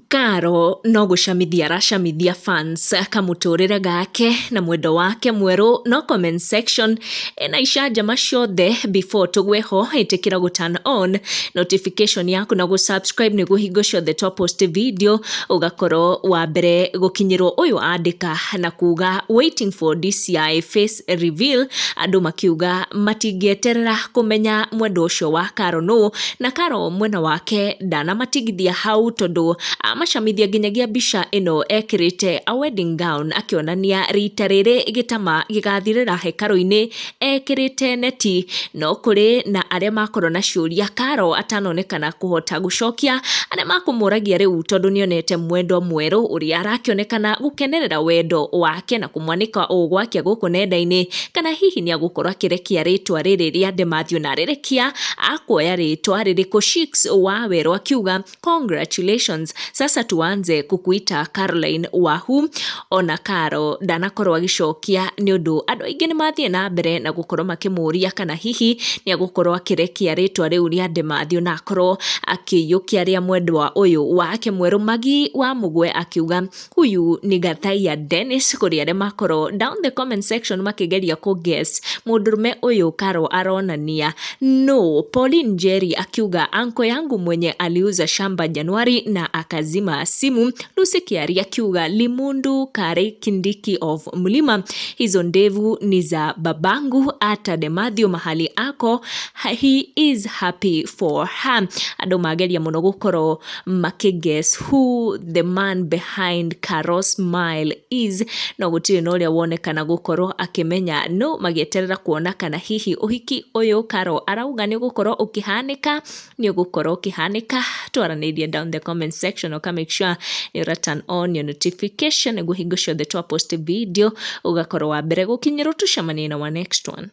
Caro no gũcamithia aracamithia fans kamũtũrĩre gake na mwendo wake mwerũ, no comment section ĩna icanjama ciothe. Before tũgwe ho, ĩtĩkĩra gũ turn on notification yaku na gũ subscribe nĩguo hingo ciothe twa post video ũgakorwo wa mbere gũkinyĩrwo. Ũyũ andĩka na kuga, "Waiting for DCI face reveal." Andũ makiuga matingĩeterera kũmenya mwendo ũcio wa Caro nũ, na Caro mwena wake ndanamatigithia hau, tondũ amacamithia nginyagia mbica ĩno ekĩrĩte a wedding gown, akĩonania rita rĩrĩ gĩtama gĩgathirĩra hekarũ-inĩ ekĩrĩte neti. No kũrĩ na arĩa makorwo na ciũria Caro atanonekana kũhota gũcokia, arĩa makũmũragia rĩu tondũ nĩonete mwendwa mwerũ ũrĩa arakĩonekana gũkenerera wendo wake na kũmwanĩka ũũ gwake gũkũ nenda-inĩ, kana hihi nĩ agũkorwo akĩrekia rĩtwa rĩrĩ rĩa Demathew, na arĩrekia akuoya rĩtwa rĩrĩkũ? Shix wa Werũ akiuga, "Congratulations, sasa tuanze kukuita Caroline Wahu." Ona Caro ndanakorwo agĩcokia, nĩ ũndũ andũ aingĩ nĩ mathiĩ na mbere na gũkorwo makĩmũria kana hihi nĩ agũkorwo akĩrekia rĩtwa rĩu rĩa Demathew na akorwo akĩiyũkia rĩa mwendwa ũyũ wake mwerũ. Magi wa Mũgwe akiuga, "Huyu ni Gathaiya Dennis." Kũrĩ arĩa makorwo down the comment section makĩgeria kũ guess mũndũrũme ũyũ Caro aronania no. Pauline Njeri akiuga, "Anko yangu mwenye aliuza shamba Januari na akazima simu." Lucy Kiari akiuga, "Limundu Kare Kindiki of Mlima, hizo ndevu ni za babangu, hata Demathew mahali ako he is happy for her." Andũ mageria mũno gũkorwo makĩguess who the man behind Caro smile is, no gũtirĩ na ũrĩa wonekana gũkorwo akĩmenya, no magĩeterera kuona kana hihi ũhiki ũyũ Caro arauga nĩ ũgũkorwo ũkĩhanĩka, nĩ ũgũkorwo ũkĩhanĩka. Twaranĩirie down the comment section, ũka make sure nĩ ũra turn on your notification nĩguo hingo ciothe twa post video ũgakorwo wa mbere gũkinyĩrwo. Tũcemanie na wa next one.